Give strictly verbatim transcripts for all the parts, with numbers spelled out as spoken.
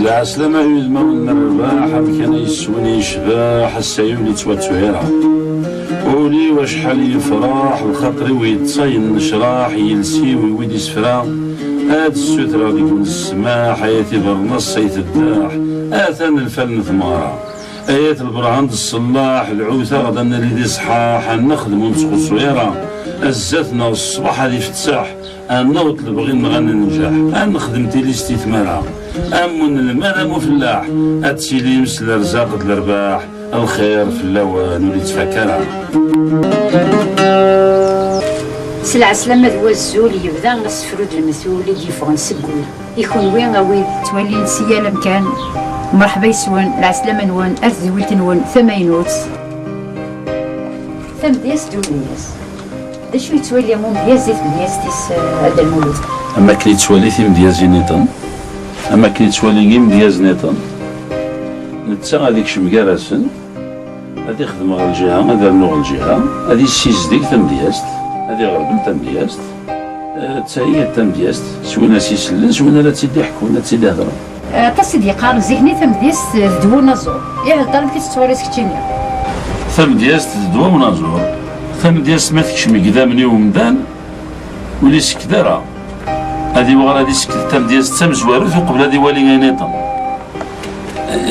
Lɛeslama i udmawen n rrbeḥ, amkan yeswen i yecbeḥ, ass-a yuli ttwattuhireɣ. Ul-iw acḥal yefreḥ, lxaṭer-iw yettayen necraḥ, iles-iw iwwi-d isefra, ad d-ssutreɣ deg-wen ssmaḥ, ay at ibernas ay teddaḥ, atan lfal n tmeɣra. Ay at lberhan d ṣṣellaḥ, lɛut-aɣ-d ad nali di ṣṣḥaḥ, ad nexdem ur nettxuṣṣu ara, azzat-nneɣ ṣṣbeḥ ad ifetteḥ. Ad naweḍ lebɣi-nneɣ ad nenǧeḥ, ad nexdem tilisti tmara. Am unelmad am ufellaḥ, ad tilim s lerzaq d lerbaḥ, lxir fell-awen ur yettfak ara. S lɛeslama d wazul yebda asefru d lemtul i d-yeffɣen seg wul. I kunwi a wid ttwalin si yal amkan, mreḥba yes-wen, lɛeslama-nwen ar tedwilt-nwen tamaynut. Tamedyazt d umedyaz. D acu yettwali umedyaz di tmedyazt-is, eh, a Dda Lmulud? Am akken yettwali timedyazi nniḍen, am akken yettwali imedyazen nniḍen, netta ad ikcem gar-asen, ad ixdem ɣer lǧiha, ad rnu ɣer lǧiha, ad yessizdeg tamedyazt, ad iɣerbel tamedyazt. Eh, d tayi tamedyazt, s win as isellen, s win ara tt-id-iḥkun, ad tt-id-ihedren. Aṭas i d-yeqqaren zik-nni tamedyazt d ddwa unaẓur. Ih, d ṭṭaleb i tettwaliḍ keččini? Tamedyazt d ddwa unaẓur. Tamedyazt ma tekcem deg idammen i umdan, ur isekd ara. Ad iweɣ ara ad isekd tamedyazt d tamezwarut uqbel ad iwali ayen iḍen.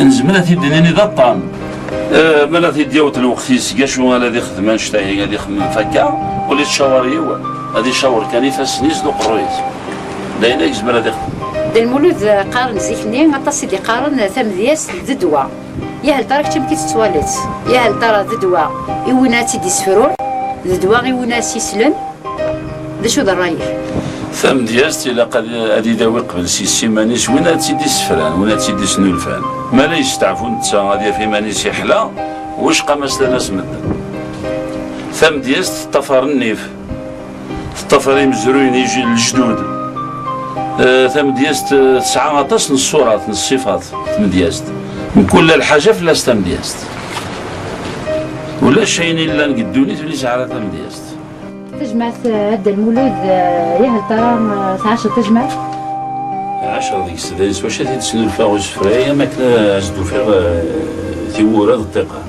Nezmer ad t-id-nini d aṭṭan. Eh, ma la t-id-yaweḍ lweqt-is, seg acu ara d-ixdem annect-ahi, ad ixemmem f akka, ur ittcawar yiwen. Ad icawer kan ifassen-is d uqerruy-is. D ayen ay yezmer ad ixdem. Dda Lmulud, eh, qqaren zik-nni, aṭas i d-iqqaren, eh, tamedyazt d ddwa. Yahel tara kečč amek i tettwaliḍ? Yahel tara d ddwa i win ad tt-id-isefrun, d ddwa i win ad s-islen? D acu d ṛṛay-ik? Tamedyazt ilaq ad, ad idawi qbel s yis iman-is win ad tt-id-issefran, win ad tt-id-isnulfan. Ma la yesteɛfu netta ad yaf iman-is iḥla, wicqa ma slan-as medden. Tamedyazt teṭṭafar nnif, teṭṭafar imezruyen, ij-, lejdud. Eh, tamedyazt, eh, tesɛa aṭas n ṣṣurat, n ṣṣifat, tamedyazt. Mkul lḥaǧa fell-as tamedyazt. Ulac ayen illan deg ddunit ur yesɛi ara tamedyazt. Tajmaɛt, eh, a Dda Lmulud, eh, yahel tara, eh, tɛaceḍ tajmaɛt? Ɛaceɣ deg-s, d ayen s wacu ad t-id-snulfaɣ usefray, am akken ad s-d-ufiɣ, eh, tiwwura d ṭṭiqan.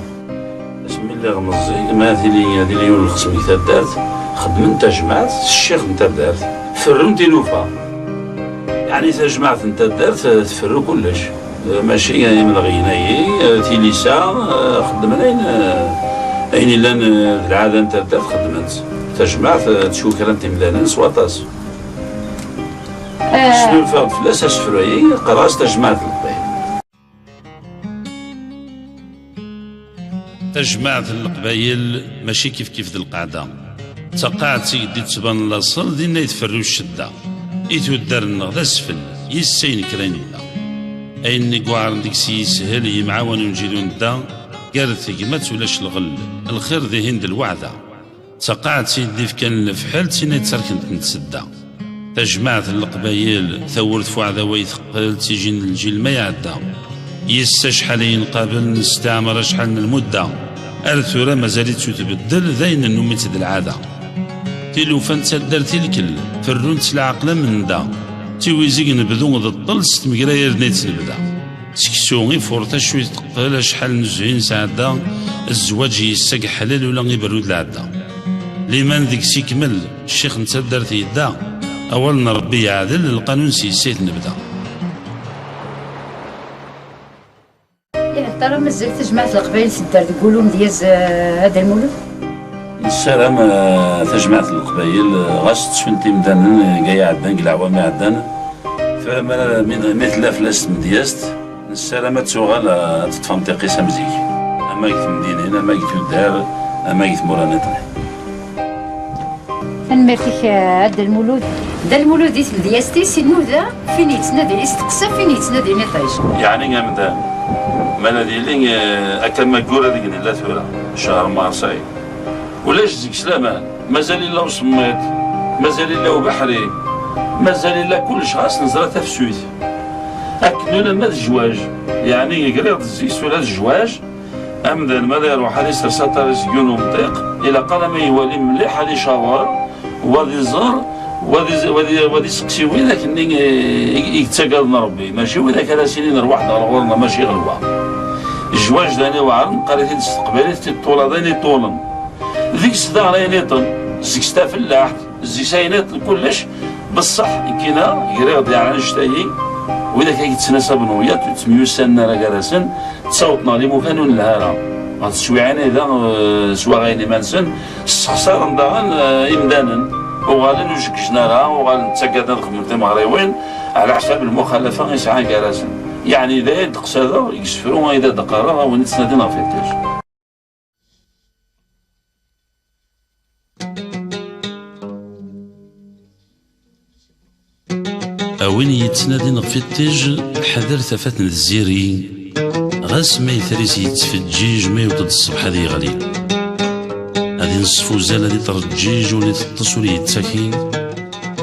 Asmi lliɣ meẓẓi, ma ad tili, ad yili yiwen n lxesm deg taddart, xeddmen tajmaɛt s ccix n taddart, ferrun tilufa. Yeɛni tajmaɛt n taddart, eh, tferru kullec. Mačči imleɣyen-agi, tilisa, xeddmen ayen, ayen illan d lɛada n taddart xeddmen-tt. Tajmaɛt ttkukran-tt imdanen s waṭas. Snulfaɣ-d fell-as asefru-agi, qqareɣ-as Tajmaɛt n Leqbayel. Tajmaɛt n Leqbayel mačči kifkif d lqaɛda. D taqaɛet i d-ittbanen laṣel, dinna i tferru ccedda. I tuddar-nneɣ d asfel, yis-s ayen kra nella. Ayen i yuɛren deg-s yishel, yemɛawan unǧil u nedda, gar tegmat ulac lɣell, lxir dihin d lweɛda. D taqaɛet i d-ifkan lefḥel, d tin i ttarkent n tsedda. Tajmaɛt n Leqbayel, tawwurt f uɛdaw ay teqqel, d tijin n lǧil ma iɛedda. Yis-s acḥal i yenqabel, nesteɛmer acḥal n lmudda. Ar tura mazal-itt ur tbeddel, d ayen nennum-itt d lɛada. Tilufa n taddart i lkell, ferrunt s leɛqel am nnda. D tiwizi i nebdu d ṭṭel, s tmegra irden i tt-nebda. Seksu ifuṛ taccuyt teqqel, acḥal n zzhu i nesɛedda, zzwaǧ yessag ḥlal ula iberru-d lɛedda. Liman deg-s ikmel, ccix n taddart yedda, awal n Ṛebbi yeɛdel, lqanun s yis-s ay t-nebda. Ih, tara mazal tajmaɛt n Leqbayel tedder deg wul umedyaz, eh, a Dda Lmulud? Nessaram, eh, tajmaɛt n Leqbayel, eh, ɣas ttun-t imdanen, eh, deg ay iɛeddan, deg leɛwam iɛeddan, tura mi, mi, mi tella fell-as tmedyazt, nessaram ad tuɣal, eh, ad teṭṭef amṭiq-is am zik. Ama deg temdinin, ama deg tuddar, ama deg tmura nniḍen. Tanemmirt-ik, eh, a Dda Lmulud. Dda Lmulud di tmedyazt-is, inuda f win yettnadin isteqsa, f win yettnadin iṭij. Yeɛni amdan, ma ad yili, eh, akka ma ggura deg nella tura, ccher marṣay. Ulac deg-s laman, mazal illa usemmiḍ, mazal illa ubeḥri, mazal illa kullec, ɣas neẓra tafsut. Akken ulamma d zzwaǧ, yeɛni griɣ-d zik-s ula d zzwaǧ, amdan ma ad iruḥ ad isers aṭar-is deg yiwen umṭiq, ilaq alamma iwali mliḥ, ad icawer, u ad iẓer Wa d, wa d, wa d iseqsi widak-nni i, i yettaggaden Rebbi, mačči widak ara s-inin rwaḥ-d ɣer ɣur-neɣ, mačči ɣelwa. Zzwaǧ d ayen iweɛren, neqqar-it-id s teqbaylit, tiṭṭula d ayen iṭulen. Deg-s daɣen ayen iṭen, seg-s tafellaḥt, seg-s ayen iṭen kullec, beṣṣeḥ, nekkina, griɣ-d yeɛni annect-ayi, widak ay yettnasaben wiyaḍ, ur ttemyussanen ara gar-asen, ttawḍen ɣer imukan ur nelha ara. Ɣer teswiɛin-a da, eh, swaɣayen iman-nsen, ssexsaren daɣen, eh, imdanen, uɣalen ur jeggjen ara, uɣalen ttaggaden ad xedmen timeɣriwin, ɛla ḥsab lmuxalafa i sɛan gar-asen. Yeɛni d aya i d-qsadeɣ, deg usefru ay d ad d-qqareɣ, a win yettnadin ɣef iṭij. A win yettnadin ɣef iṭij, ḥader tafat n tziri, ɣas ma itris yettfeǧǧiǧ, ma yewweḍ-d ṣṣbeḥ ad yeɣli. Ad ineṣṣef uzal, ad iṭreǧǧij, ur iteṭṭes, ur yettaki,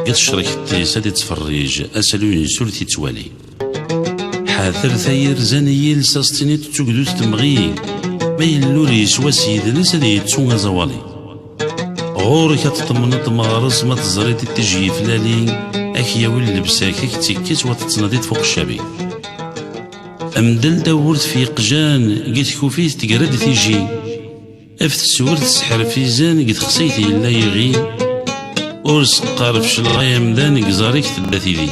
deg tecrekt-is ad ittferrij, asalu-ines ur t-ittwali. Ḥader tayerza n yiles, a s-tiniḍ d tugdut temɣi, ma yella ur yeswa s yidles ad yettu aẓawali. Ɣur-k ad teṭṭemneḍ meɣres, ma teẓriḍ iṭij yeflali, ad k-yawi llebsa-k, ad k-tt-ikkes, wa tettnadiḍ fuq ccabi. Mdel tawwurt f yeqjan, deg tkufit tegra-d tiji. Af teswert tesḥerf izan, deg texsayt yella yiɣi. Ur seqqar fecleɣ ay amdan, deg ẓar-ik tedda tidi.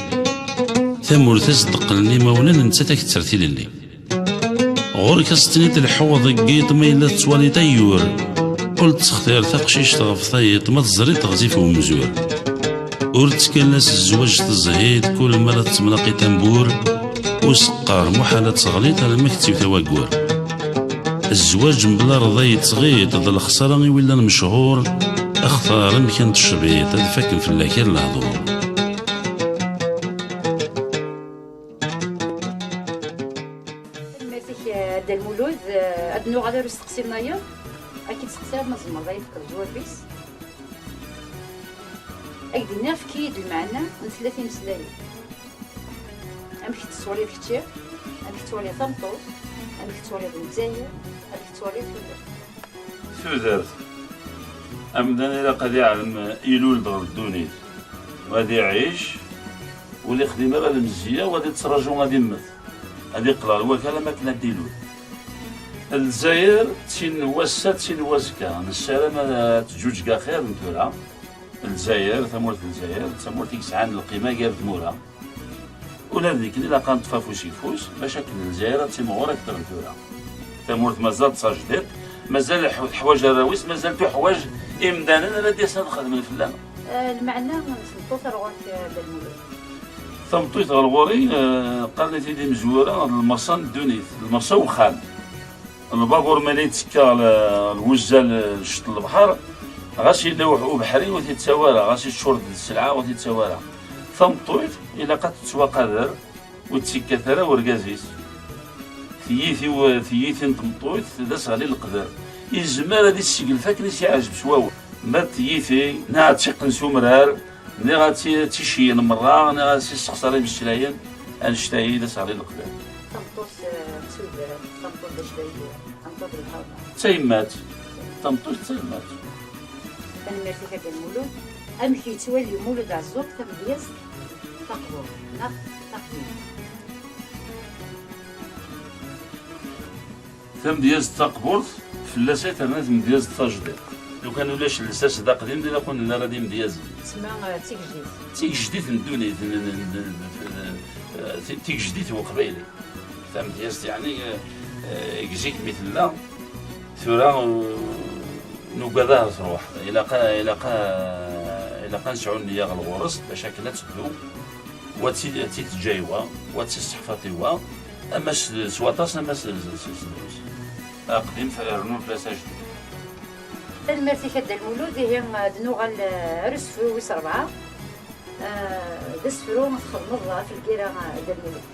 Tamurt ad s-d-qqlen imawlan, nettat ad k-tter tilelli. Ɣur-k aseṭṭen i telḥuḍ deg yiḍ, ma yella tettwaliḍ ayyur. Ur ttextir taqcict ɣef tayeḍ, ma teẓriḍ ɣezzif umzur. Ur ttkallas zzwaǧ teẓhiḍ, kul ma la tettemlaqi tambur. Ur seqqar muḥal ad teɣliḍ, alamma k-tt-iwet waggur. Zzwaǧ mebla rrḍa yettɣiḍ, d lexṣara i willan mechur. Xtar amkan tecbiḍ, ad fakken fell-ak ar lehdur. Tanemmirt-ik, eh, a Dda Lmulud. Eh, ad nuɣal ar usteqsi-nnayeḍ. Ad k-id-steqsiɣ ma tzemreḍ ad yi-tefkeḍ ǧwab-is. Ad k-d-iniɣ, efk-iyi-d lmeɛna n tella timeslayin. Amek tettwaliḍ kečči? Amek tettwaliḍ tameṭṭut? Amek tettwaliḍ Lezzayer? Amek tettwaliḍ tudert? Tudert. Amdan ilaq ad iɛlem ilul-d ɣer ddunit, u ad iɛic, ur ixdim ara lemzeyya, u ad ittraǧu ad immet, ad iqqel ɣer wakal am akken ad d-ilul. Lezzayer d tin n wass-a, d tin n wazekka. Nessaram ad teǧǧuǧeg axir n tura. Lezzayer, tamurt n Lezzayer, d tamurt i yesɛan lqima gar tmura. Ula d nekkni ilaq ad neṭṭef afus i ufus, bac akken Lezzayer ad timɣur akter n tura. Tamurt mazal d tajdiṭ, mazal ḥw-, teḥwaǧ arraw-is, mazal tuḥwaǧ imdanen ara d-yasen ad xedmen fell-aneɣ. Eh, lmeɛna n tmeṭṭut ar ɣur-k, eh, Dda Lmulud? Tameṭṭut ɣer ɣur-i, eh, qqaren-it-id imezwura d lmerṣa n ddunit, d lmerṣa n uxxam. Lbabuṛ ma la yettekka ɣ-, ɣer wuzzal, eh, cceṭ n lebḥer, ɣas yella uḥ-, ubeḥri ur t-yettawi ara, ɣas yeččur-d d sselɛa ur t-yettawi ara. Tameṭṭut ilaq ad tettwaqader, ur tettekkat ara urgaz-is. Tiyiti-w, tiyiti n tmeṭṭut d aseɣli n leqder. Yezmer ad isseglef akken i s-yeɛjeb s wawal. Ma d tiyiti, neɣ ad tt-iqqen s umrar, niɣ ad tt-, ad tt-iceyyen merra, niɣ ad s-issexṣer imeslayen, annect-ayi d aseɣli n leqder. Tameṭṭut, eh, d tudert, tameṭṭut d acday, tameṭṭut d lḥerma. D tayemmat. Tameṭṭut d tayemmat. Tanemmirt-ik a Dda Lmulud. Amek yettwali Mulud Ɛeẓẓug tamedyazt taqburt neɣ taqdimt? Tamedyazt taqburt, fell-as ay terna tmedyazt tajdiṭ. Lukan ulac lsas d aqdim, d ilaq ur nelli ara d imedyazen. Tsemma, eh, d tigejdit. D tigejdit n ddunit, n, n, n, n, eh, ti-, tigejdit n uqbayli. Tamedyazt, yeɛni, eh, eh, deg zik mi tella, tura, eh, nugad ad truḥ. Ilaq a, ilaq a, ilaq ad nesɛu nniya ɣer ɣur-s, bac akken ad teddu. Wa ad tt-, ad tt-id-teǧǧ i wa, wa ad tt-isseḥfaḍ i wa, ama s, s waṭas, ama s, s, s, s drus. Aqdim f-, rnu fell-as ajdid. Tanemmirt-ik a Dda Lmulud, ihi ad nuɣal, eh, ar usefru wis rebɛa. Eh, d asefru txedmeḍ ɣef lgirra, eh, a Dda Lmulud.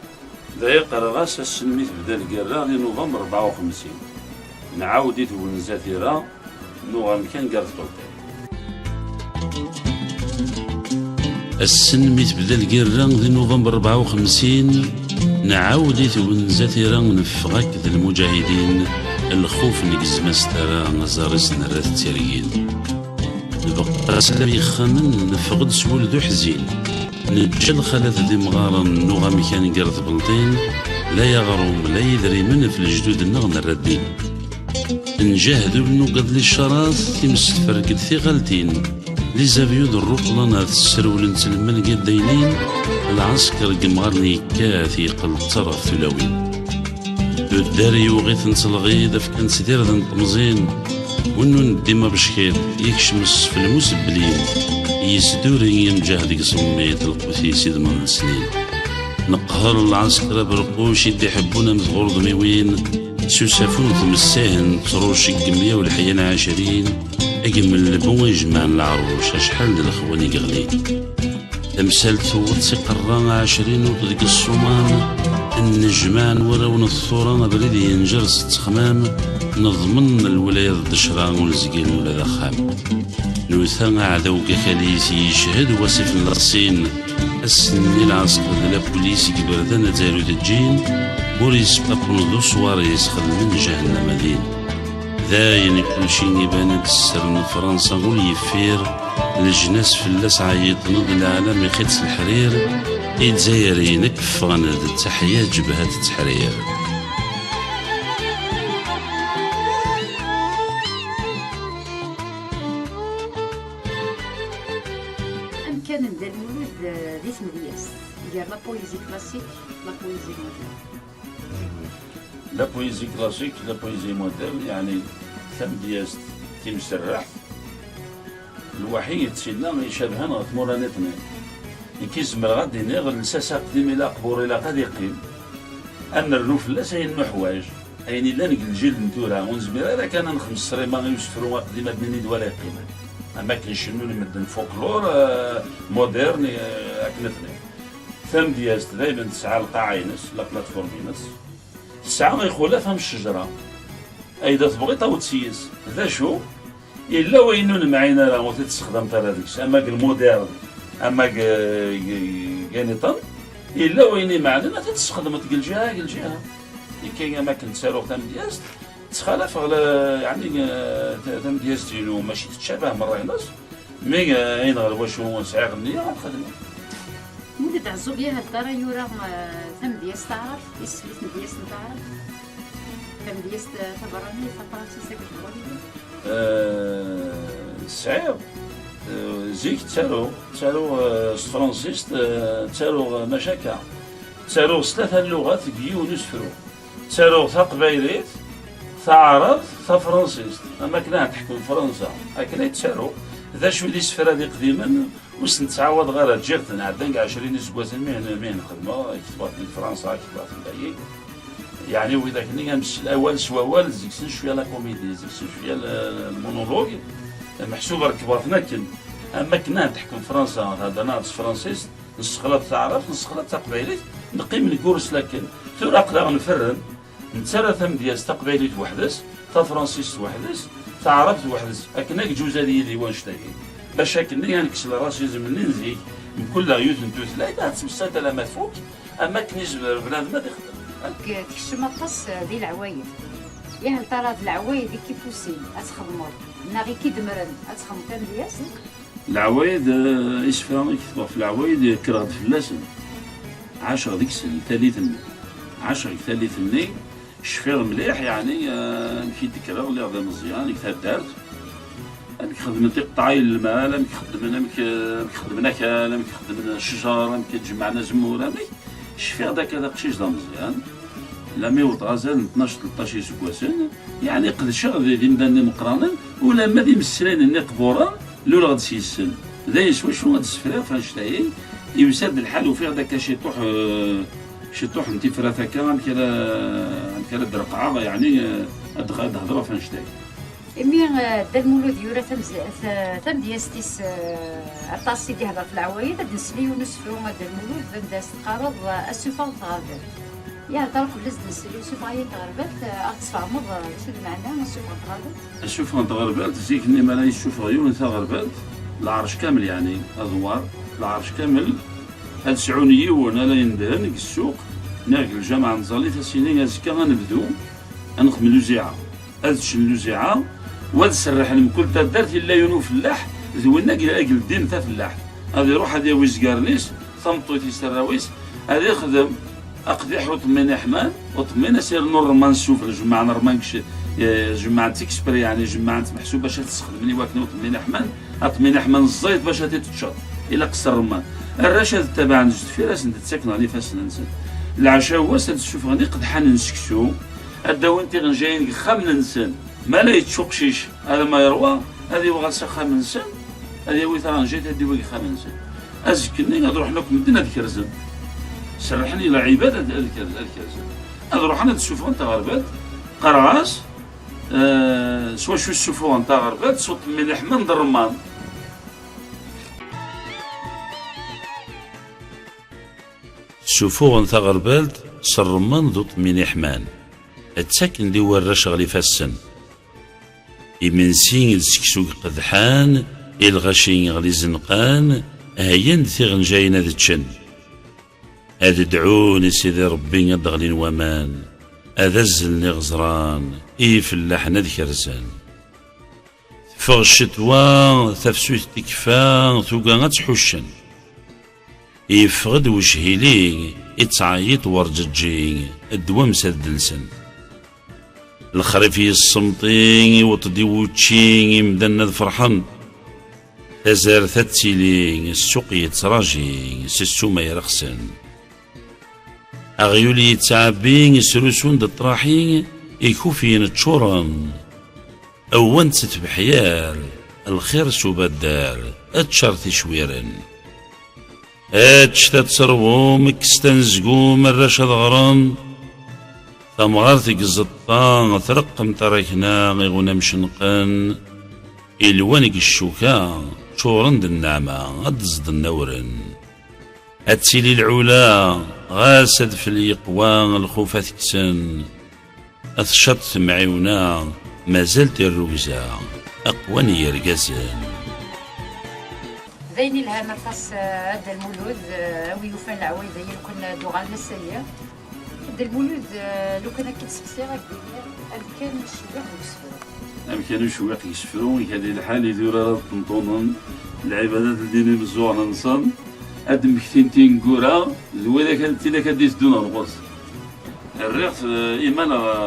D aya qqareɣ-as, ass-n mi tebda lgirra di Nuvember rebɛa u xemsin. Nɛawed i twenza tira, nuɣ amkan gar tṭuṭṭiḍ. Ass-n mi tebda lgirra di Nuvember rebɛa u xemsin, nɛawed i twenza tira, neffeɣ akked lmuǧahidin, lxuf negzem-as tara, aẓar-is nerra-t d tirgin. Nbeqqa s lam yexxamen, neffeɣ-d s wul d uḥzin. Neǧǧa lxalat d imɣaren, nuɣ amkan gar tbelṭin, la aɣrum, la idrimen ɣef lejdud-nneɣ nerra ddin. Nǧahed ur nugaḍ li ccarat, times tferg-d tiɣaltin. Lizabyu d rruqlanat sserwlent lmal n yiddaynin, lɛesker n yemɣaren yekkat, yeqqel d ttaṛ ɣef tulawin. Tuddar yuɣ-itent lɣid, fkan-tt d irden n temẓin. Wennun dima beckiḍ, yekcem ṣṣef lmus blin, yesduri imǧahed deg iṣemmiṭ, lqut-is idmen d snin. Neqher lɛesker aberquc i d-iḥebbun am tɣurḍmiwin, s usafu n tmessihin, ttruc deg mya u leḥya n ɛecrin, agem n lbu ijemɛen leɛruc, acḥal d lexwan i yeɣlin. Tamsalt tewweḍ s iqerra ɛecrin ur deg ṣṣumam, nnejmaɛen warraw n ttura, abrid yenǧer s ttexmam, neḍmen lwilaya d ddecra, ur nezgil ula d axxam. Nuta aɛdaw deg akal-is yeched wasif n laṣin, ass-nni lɛesker d lapulis deg iberdan ad taru teǧǧin, ur yesqaqen d uṣwar-is xedmen jahennama din. Dayen kulci iban-d sser n Fransa ur yeffir, leǧnas fell-as ɛyiṭen-d, leɛlam ixi-tt leḥrir, Izzayriyen akk ffɣen d taḥya ǧebhat tettḥrir. Amkan n Dda Lmulud, eh, di tmedyazt, gar la poésie classique, la poésie moderne. La poésie classique, la poésie moderne, yeɛni tamedyazt timserreḥt, lwaḥi yettinna icabhen ɣer tmura nniḍen. Nekk i zemreɣ ad d-iniɣ lsas aqdim ilaq, bur ilaq ad iqqim, ad nernu fell-as ayen nuḥwaǧ, ayen illan deg lǧil n tura, ur nezmir ara kan ad nexdem ṣṣrima i usefru aqdim ad nini d wala yeqqimen. Am akken cennun medden folklore, euh, moderne, euh, akken ad t-nini. Tamedyazt daymen tesɛa lqaɛa-ines, la plateforme-ines, tesɛa ixulaf am ccejra, ay da tebɣiḍ aweḍ s yis. D acu? Yella wayen ur nemɛin ara ur t-id-tessexdameḍ ara deg-s, ama deg lmudern, ama deg ganiṭen, yella wayen imeɛnen ad t-id-tessexdmeḍ deg lǧiha, deg lǧiha. Ikka am akken ttaruɣ tamedyazt, ttxalafeɣ la, yeɛni, eh, ta-, tamedyazt-inu mačči tettcabah merra-ines, mi, eh, ayen ɣer wacu sɛiɣ nniya ad xedmeɣ. Mulud Ɛeẓẓug, yah d ara yura, eh, tamedyazt taɛrabt, isfel i tmedyazt n taɛrabt, tamedyazt, eh, taberranit, tafransist, akked twalit. Eh, sɛiɣ, eh, zik ttaruɣ, ttaruɣ, eh, s tefransist, eh, ttaruɣ, eh, maca akka. Ttaruɣ s tlata n lluɣat deg yiwen usefru. Ttaruɣ taqbaylit, taɛrabt, tafransist. Am akken ad teḥkem Fransa, akken ay ttaruɣ. D acu d isefra d iqdimen, ur sen-ttɛawadeɣ ara, ǧǧiɣ-ten, ɛeddan deg ɛecrin iseggasen mi hen-, mi hen-xedmeɣ, ketbeɣ-ten deg Fransa, ketbeɣ-ten dayi. Yeɛni widak-nni, am s-, awal s wawal, deg-sen cwiya la comédie, deg-sen cwiya l-, lmonologue, meḥsub rekbeɣ-ten akken. Am akken ad teḥkem Fransa, theddren-aɣ-d s tefransist, nessexlaḍ taɛrabt, nessexlaḍ taqbaylit, neqqim neggur s lakken. Tura aql-aɣ nferren, nettarra tamedyazt taqbaylit weḥd-s, tafransist weḥd-s, taɛrabt weḥd-s, akken ad yeǧǧ uzal yid-i wannect-agi. Bac akken ad nekkes le racisme-nni n zik, mkul yiwet n tutlayt, ad tettmeslay alamma tfuk, am akken yezmer bnadem ad ixdem. Tkecmem aṭas di leɛwayed. Yah d ara d leɛwayed i k-ipusin ad txedmeḍ, neɣ i k-idemren ad txedmeḍ tamedyazt? Leɛwayed, eh, isefra i ketbeɣ ɣef leɛwayed, kkreɣ-d fell-asen. Ɛaceɣ deg-sen, tallit-nni. Ɛaceɣ deg tallit-nni, cfiɣ mliḥ, yeɛni, eh, amek i d-kkreɣ, lliɣ d ameẓyan deg taddart. Amek xedmen tiqeṭṭɛin n lmal, amek xedmen, amek, eh, amek xedmen akal, amek xedmen ccjer, amek id-jemɛen azemmur, amek. Cfiɣ-d akka d aqcic d ameẓyan, la mi wwḍeɣ azal n tnac tleṭṭac iseggasen, yeɛni qedceɣ di, d imdanen imeqqranen, ulamma d imeslayen-nni iqburen, luleɣ-d s yes-sen. D ayen s wacu ad d-ssefriɣ f annect-ayi, yusa-d lḥal ufiɣ-d akka ciṭuḥ, eh, ciṭuḥ n tifrat akka, amek ara, amek ara d-reqɛeɣ, yeɛni, eh, ad d-, ad d-hedreɣ f annect-ayi. Imi, eh, Dda Lmulud yura tamz-, ta-, tamedyazt-is, eh, aṭas i d-ihder f leɛwayed, ad d-nsel i yiwen usefru a Dda Lmulud, anda s-teqqareḍ, eh, Asufeɣ n tɣerbalt. Yah d ara qbel ad s-d-nsel i Usufeɣ-ayi n tɣerbalt, eh, ad ɣ-d-tesfehmeḍ, eh, d acu d lmeɛna Asufeɣ n tɣerbalt? Asufeɣ n tɣerbalt, zik-nni mi ara yessufeɣ yiwen taɣerbalt, lɛerc kamel yeɛni, adewwar, lɛerc kamel, ad sɛun yiwen ara yendhen deg ssuq, neɣ deg lǧameɛ n tẓallit, ad s-yini azekka ad nebdu, ad nexdem luziɛa. Ad ččen luziɛa, u ad serrḥen mkul taddart, illa yiwen ufellaḥ, D winna i ileddin tafellaḥt. Ad iruḥ ad yawi izgaren-is, tameṭṭut-is, arraw-is, ad ixdem aqdiḥ uṭemmin iḥman, uṭemmin ad s-irnu rrman sufel, jemmɛen rrman deg ci-, eh, jemmɛen-t exprès, yeɛni jemmɛen-t meḥsub bac ad t-sxedmen i wakken uṭemmin iḥman, aṭemmin iḥman ẓẓayet bac ad t-id-teččeḍ, ilaq s rrman. Arrac ad ttabaɛen zdat deffir, ad sen-d-ttaken ɣer ifassen-nsen. Lɛecc n wass ad d-ssufɣen iqedḥan n seksu, ad d-awin tiɣenjayin deg yexxamen-nsen. Ma la yečč uqcic alamma yerwa, ad yuɣal s axxam-nsen, ad yawi taɣenjayt ad d-iwi deg yexxam-nsen. Azekka-nni ad ruḥen akk medden ad kerzen. Serrḥen i lɛibad ad, ad kerz-, ad kerzen. Ad ruḥen ad ssufɣen taɣerbalt, qqareɣ-as, eh, s wacu ssufuɣen taɣerbalt, s uṭemmin iḥman d rrman. Ssufuɣen taɣerbalt s rrman d uṭemmin iḥman, ttaken-d i warrac ɣer ifassen. Imensi d seksu iqedḥan, i lɣaci ɣer izenqan, heyyan-d tiɣenjayin ad ččen. Ad dɛun i Sidi Ṛebbi ad d-ɣlin waman, ad azzlen iɣeẓran, i ifellaḥen ad kerzen. Teffeɣ ccetwa, tafsut tekfa, tuga ad tt-ḥuccen. Yeffeɣ-d wechili, ittɛeyyiṭ werǧeǧǧi, ddwa-ms ad d-lsen. Lexrif yessemṭi, iweṭ-d i wučči, imdanen ad ferḥen. Tazart ad tili, ssuq yettraǧi, s ssuma irexsen. Aɣyul yettɛebbi, srusun-d ṭṭraḥi, ikufiyen ččuren. Wwan-tt tbeḥyar, lxir s ubaddar, ččar ticwiren. Eččet ad terwum, kkset anezgum, arrac ad ɣren. Tamɣart deg iẓeṭṭa, treqqem taṛakna, iɣunam cenqen. Ilwan deg ccuka, ččuren d nneɛma, ad d-ẓden awren. Ad tili lɛula, ɣas adfel yeqwa, lxuf ad t-kksen. Ad tcaṭ temɛiwna, mazal tirrugza, aqwa n yirgazen. D ayen ilhan aṭas, eh, a Dda Lmulud, eh, a wi yufan leɛwayed-agi, lukan ad uɣalen ass-agi. A Dda Lmulud, eh, lukan ad k-id-seqsiɣ, ad d-tiniḍ amkan n ucewwiq deg usefru. Amkan n ucewwiq deg usefru, iga di lḥal idurar ad ṭenṭunen, lɛibad ad ldin imeẓẓuɣen-nsen, ad d-mmektin tineggura, d widak ad, tidak ad d-iteddun ɣer ɣur-s. Rriɣ-t, eh, iman ɣer,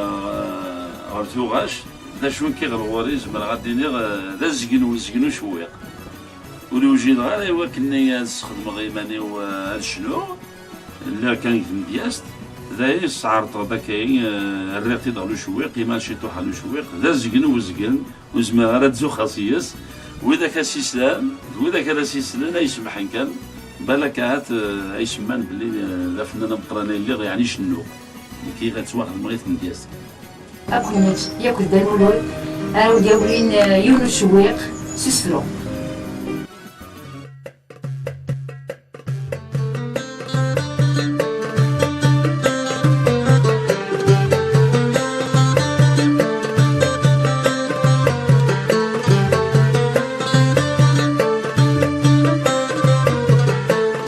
ɣer tuɣac, d acu n kiɣ ɣur-i, zemreɣ ad d-iniɣ, eh, d azgen uzgen ucewwiq. Ur iwjideɣ ara i wakken ad sxedmeɣ iman-iw, eh, ad cnuɣ. Lliɣ kan deg tmedyazt, d ayen sɛerṭeɣ-d akka, eh, rriɣ-t-id ɣer ucewwiq, iman ciṭuḥ ɣer ucewwiq, d azgen uzgen, ur zmireɣ ara ad zuxxeɣ s-yes. Widak as-islan, d widak ara s-islen, ay semḥen kan, balak ahat, eh, ay semman belli, eh, d afennan ameqqran ay lliɣ, yeɛni cennuɣ. Nekki ad ttwaxedmeɣ i tmedyazt. Akk nečč, yakk d Dda Lmulud, ara wen-d-yawin, eh, yiwen n ucewwiq s usefru.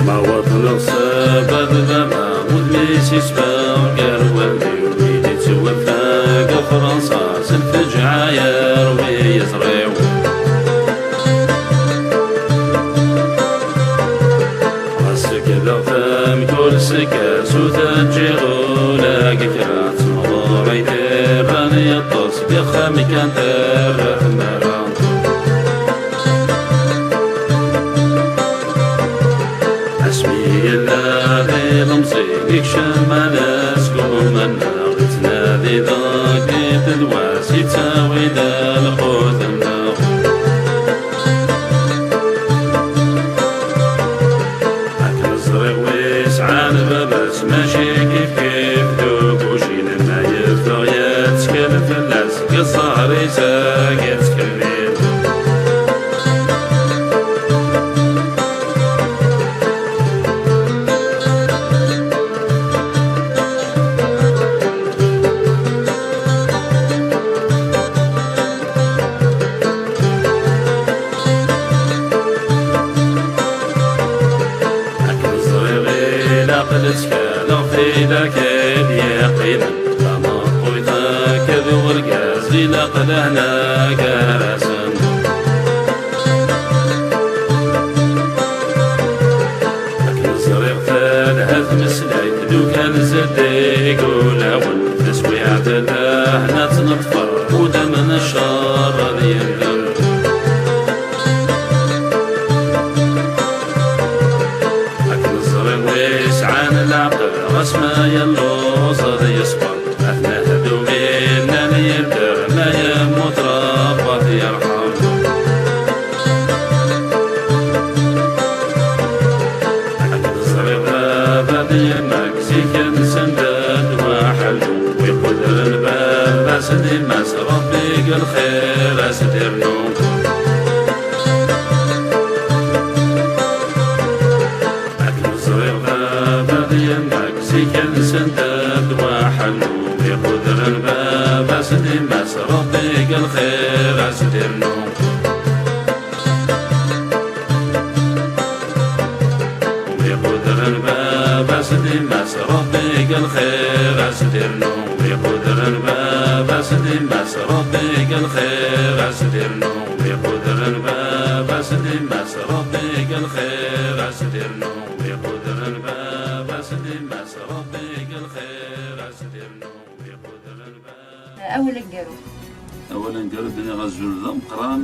Ma waḍneɣ ssaba d baba, udem-is isfeɣ gar wallen-iw, mi d-ittwaffa deg Fransa, s lfeǧɛa yerwi yiẓri-w. Ɣas sekdeɣ-t mkul sekkas, ur t-ǧǧiɣ ula deg kra, d tmeɣra i t-irran yeṭṭes, deg uxxam kan terra tmara. Asmi yella d ilemẓi, ikcem ala sgum-nneɣ, ittnadi deg tedwas, yettawi-d lqut-nneɣ. Akken ẓriɣ wi sɛan baba-s, mačči kifkif d ugujil, ma yeffeɣ yettkel fell-as, deg ẓẓher-is ad yettkemmil. Akken ẓriɣ ilaq lettkaleɣ tidak i d-yeqqimen, tameṭṭut akked urgaz ilaq lehna gar-asen. Kan zeddig ulawen, taswiɛt lehna ad tneṭfer, udem n ccer ad yendem. Akken ẓriɣ wi sɛan leɛqel, ɣas ma yelluẓ ad yesber. Ad nehdu mi llan yedder, ma yemmut Rebbi ad yerḥem. Akken ẓriɣ baba d yemma-k zik nsen-d ddwa ḥellu, wi qudren baba-s d yemma-s, Rebbi deg lxir ad s-d-irnu. Akken ẓriɣ baba d yemma-k zik nsen-d ddwa ḥellu, wi qudren baba-s d yemma-s, Rebbi deg lxir ad s-d-irnu. Wi qudren baba-s d yemma-s, Rebbi deg lxir ad s-d-irnu. Wi qudren baba-s d yemma-s, Rebbi deg lxir ad s-d-irnu. Wi qudren baba-s d yemma-s, Rebbi deg lxir ad s-d-irnu. Wi qudren baba-s d yemma-s, Rebbi deg lxir ad s-d-irnu. Wi qudren baba- Awal aneggaru. Awal aneggaru, d-nniɣ azul d ameqqran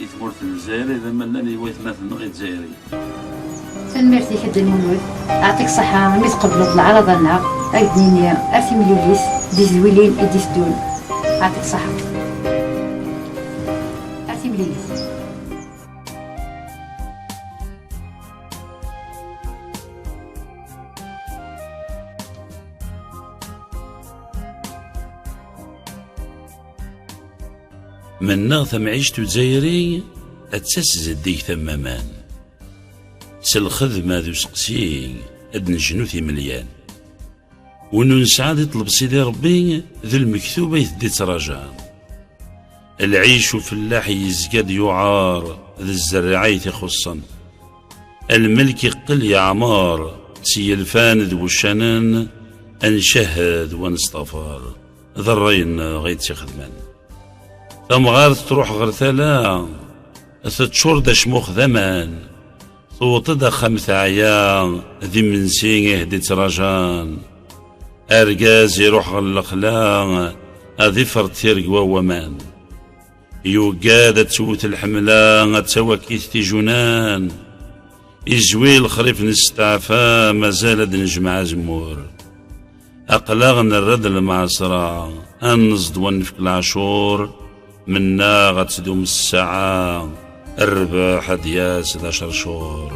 i tmurt n Lezzayer, d amallan i waytmaten-nneɣ izzayriyen. Tanemmirt-ik a Dda Lmulud, ɛṭik ṣṣeḥḥa mi tqebleḍ leɛraḍa-nneɣ, ad d-nini ar timlilit di tedwilin i d-iteddun. Ɛṭik ṣṣeḥḥa. Ar timlilit. Mennaɣ tamɛict uzzayri ad tas zeddig tammaman. S lxedma d useqsi ad d-nejnu timelyan. Win ur nesɛa ad iṭleb Sidi Ṛebbi, d lmektub ay t-id-ittṛaǧa. Lɛic ufellaḥ yezga-d yuɛaṛ, d zzerriɛa ay t-ixuṣṣen. Lmelk iqqel yeɛmeṛ s yilfan d wuccanen, ad ncehhed wa nesṭafar, d ṛṛay-nneɣ ay tt-ixedmen. Tamɣart truḥ ɣer tala, teččur d acmux d aman, tewweḍ-d axxam teɛya, d imensi i hed-ittṛajan. Argaz iruḥ ɣer lexla, ad ifreḍ tiregwa n waman. Yugad ad tewwet lḥemla, ad tawakit tijunan. Izwi lexrif nesteɛfa, mazal ad nejmeɛ azemmur. Aql-aɣ nerra-d lmeɛṣra, ad neẓd wa nefk leɛcur. Mennaɣ ad tdum ssaɛa, rrbeḥ ad d-yas d acercur.